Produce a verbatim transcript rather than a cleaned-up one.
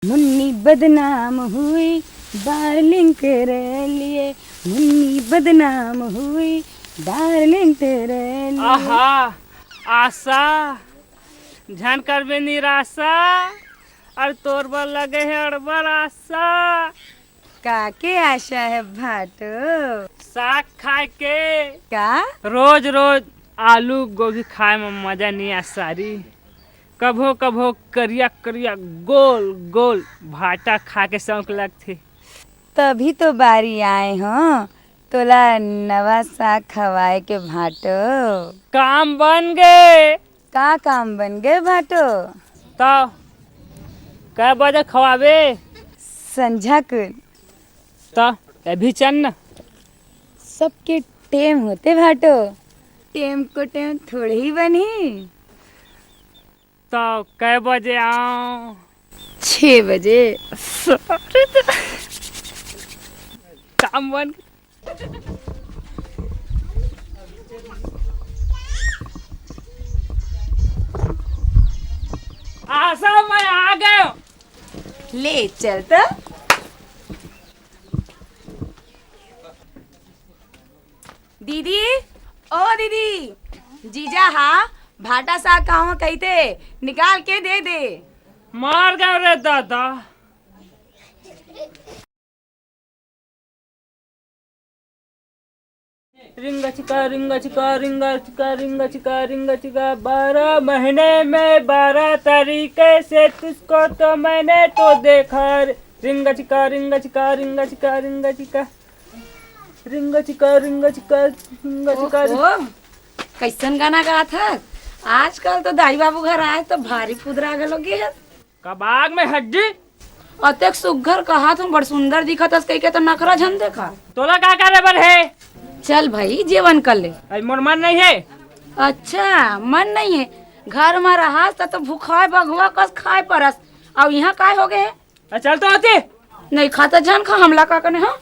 मुन्नी बदनाम हुई डार्लिंग तेरे लिए, मुन्नी बदनाम हुई डार्लिंग तेरे लिए। आहा, आशा, झन करबे निराशा, अउ तोर बर लगे हे अड़बड़ आशा। का के आशा हे भाटो? साग खाए के। का? रोज रोज आलू गोभी खाए में मजा नहीं आ सारी। कभो कभो करिया करिया गोल गोल भाटा खा के शौक लगथे। तभी तो बारी आए हो तोला नवा साग खवाए के भाटो। काम बन गे। का काम बन गे भाटो? त कै बजे खवाबे? संझा कुन। त अभी चल न। सबके टेम होथे भाटो, टेम को टेम थोड़े ही बनही। त कै बजे आंव? छह बजे। काम बन। आशा, मैं आ गयो। ले चल त। दीदी, ओ दीदी, जीजा हा भाटा साग खावा कहिथे, निकाल के दे दे। मर गयो रे दादा। रिंगचिका, रिंगचिका, रिंगचिका, रिंगचिका, रिंगचिका, बारह महीने में बारह तरीके से तुझको तो मैंने तो देखा रे। रिंगचिका, रिंगचिका, रिंगचिका, रिंगचिका, रिंगचिका, रिंगचिका, रिंगचिका। ओहो, कैसन गाना गात हस? आजकल तो दाई बाबू घर आए तो भारी फुदरा घलो गे हस। कबाग में हड्डी। अतेक सुग्घर कहात हूँ, बड़ सुंदर दिखत हस, कहिके तो नखरा झन देखा। तोला का करे बर हे? चल भाई, जेवन कर ले। अरे मोर मन नहीं हे। अच्छा, मन नहीं हे। घर में रहस त तो भुखाए बघवा कस खाए परस। अउ यहाँ काय हो गए हे? अरे चल तो आती। नहीं खाता झन खा, हमला का कने, हाँ?